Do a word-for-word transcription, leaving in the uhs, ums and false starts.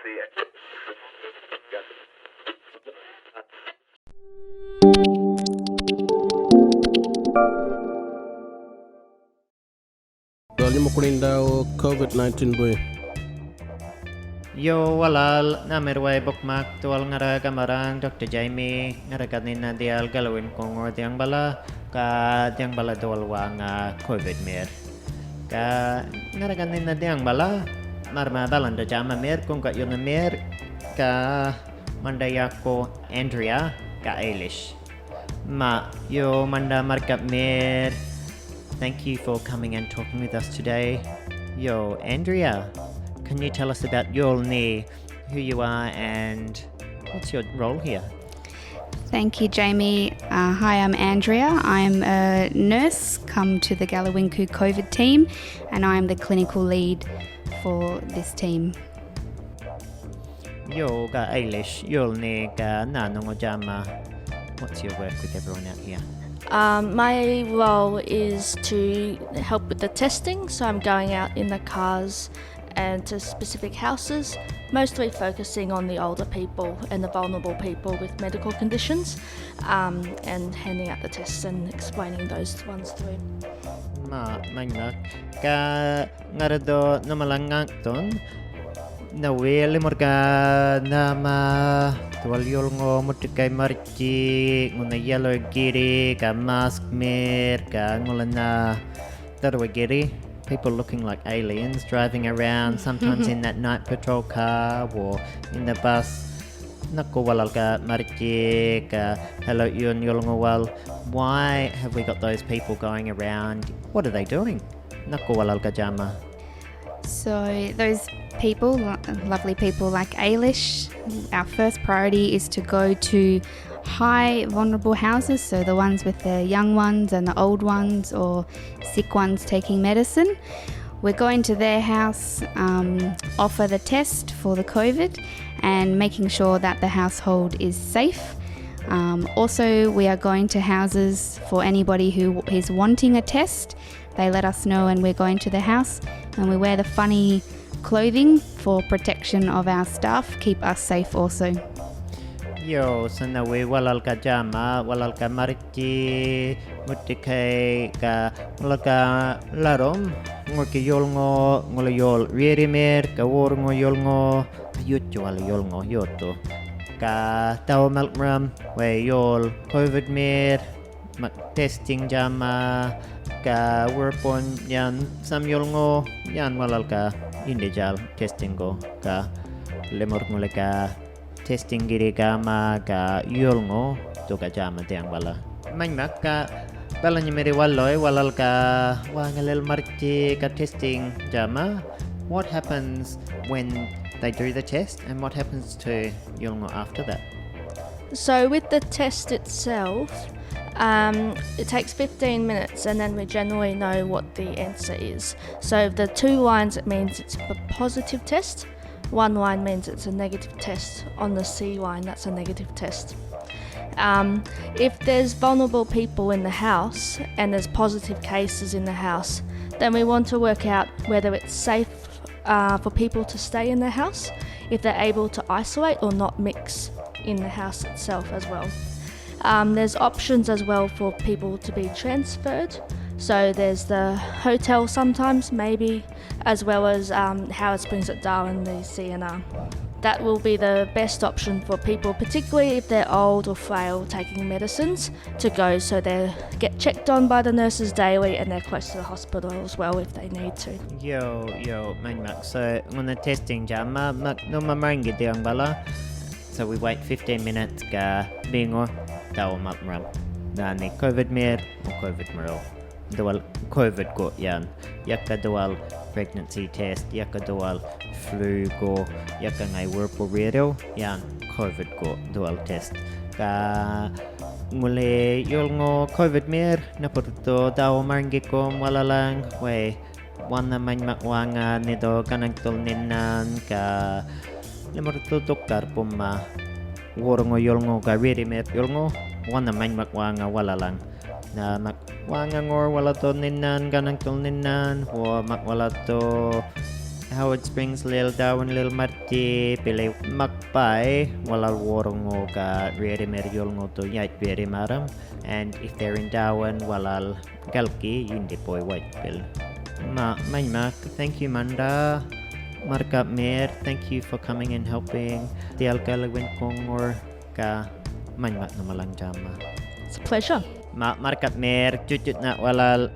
Dhuwal nyi mukurŋindaw covid nineteen buy. Yo, walal, namir way bukmak, dhuwal ŋarra gamarraŋ Doctor Jamie, ŋarra gan nina dhiyal galwin kuŋur dhiyaŋ bala, ga dhiyaŋ bala dhuwal waŋa covid mir. Ga ŋarra gan nina dhiyaŋ bala, marma balandu djäma mir, guŋga yunna mir, ga manda yaku Andrea, ga Ailish. Ma, yo, manda markap mir. Thank you for coming and talking with us today. Yo, Andrea, can you tell us about your knee, who you are, and what's your role here? Thank you, Jamie. Uh, hi, I'm Andrea. I'm a nurse come to the Galawingu covid team, and I'm the clinical lead for this team. Yo, ga Ailish, yol ni ga na nungu djäma. What's your work with everyone out here? Um, my role is to help with the testing, so I'm going out in the cars and to specific houses, mostly focusing on the older people and the vulnerable people with medical conditions, um, and handing out the tests and explaining those ones through. Ma, manymak. Ga ŋarra dhu nhumalaŋ ŋäkthun, na wili murr ga nhäma, dhuwal yolŋu muthikay marrtji, ŋunha yellow girri, ga mask mir, ga ŋula na dharrwa girri. People looking like aliens driving around, sometimes in that night patrol car or in the bus. Nhakku walal ga marrtji, ga hala yun yolŋu wal. Why have we got those people going around? What are they doing? Nhakku walal ga djäma. So those people, lo- lovely people like Ailish, our first priority is to go to high vulnerable houses, so the ones with the young ones and the old ones or sick ones taking medicine. We're going to their house, um, offer the test for the covid and making sure that the household is safe. Um, also, we are going to houses for anybody who is wanting a test. They let us know and we're going to the house, and we wear the funny clothing for protection of our staff, keep us safe also. Yo, sa na wili walal ga djäma, walal ga marrtji, muthikay, ga ŋula ga larum, ŋurki yolŋu, ŋula yol riri mir, ga wurrŋu yolŋu, ga yutju wal yolŋu yuthu. Ga dhawu malŋuram, way yol covid mir, mak testing djäma, ga wurrpun yan sam yolŋu, yan walal ga individual testing gu, ga limurr ŋuli ga testing girri gama, ga yolŋu dhu ga djäma dhiyaŋ bala. Manymak, ga balanyimiri walal, walal ga waŋa lil marrtji ga testing djäma. What happens when they do the test and what happens to yolŋu after that? So with the test itself, um, it takes fifteen minutes and then we generally know what the answer is. So the two lines, it means it's a positive test. One line means it's a negative test. On the C line, that's a negative test. Um, if there's vulnerable people in the house and there's positive cases in the house, then we want to work out whether it's safe uh, for people to stay in their house, if they're able to isolate or not mix in the house itself as well. Um, there's options as well for people to be transferred. So there's the hotel sometimes, maybe, as well as um, Howard Springs at Darwin, the C and R. That will be the best option for people, particularly if they're old or frail, taking medicines, to go so they get checked on by the nurses daily and they're close to the hospital as well if they need to. Yo, yo, manymak. So ŋunha testing djäma, mak nhuma marŋgi dhiyaŋ bala. So we wait fifteen minutes, ga biŋu dhawu malŋuram. Dhani covid mir, mu covid murru. Dhuwal covid gu yan. Yaka dhuwal pregnancy test, yaka dhuwal flu gu, yaka ŋayi wurrpu ririw yan covid gu dhuwal test. Ga ŋuli yolŋu covid mir, napurr dhu dhawu marŋgikum walalaŋ, way wanha manymak waŋa nidhu ganaŋthul ninan, ga limurr dhu dhukar bumma wurrŋu yolŋu ga riri mir yolŋu, wanha manymak waŋa walalaŋ. Na mak waŋa ŋur wala dhu ninan ganaŋthul ninan, wa mak wala dhu Howard Springs lil Darwin lil marrtji bili makbay walal worrŋu ga rerrimirr yolŋu dhu yätjberri marram, and if they're in Darwin walal galki yindi boy wajbil. Ma manyma, thank you Manda. Markap Mir, thank you for coming and helping. Dial galwin kongor ga manyma namalang jama. It's a pleasure. Ma Markap Mir, jutjutna walal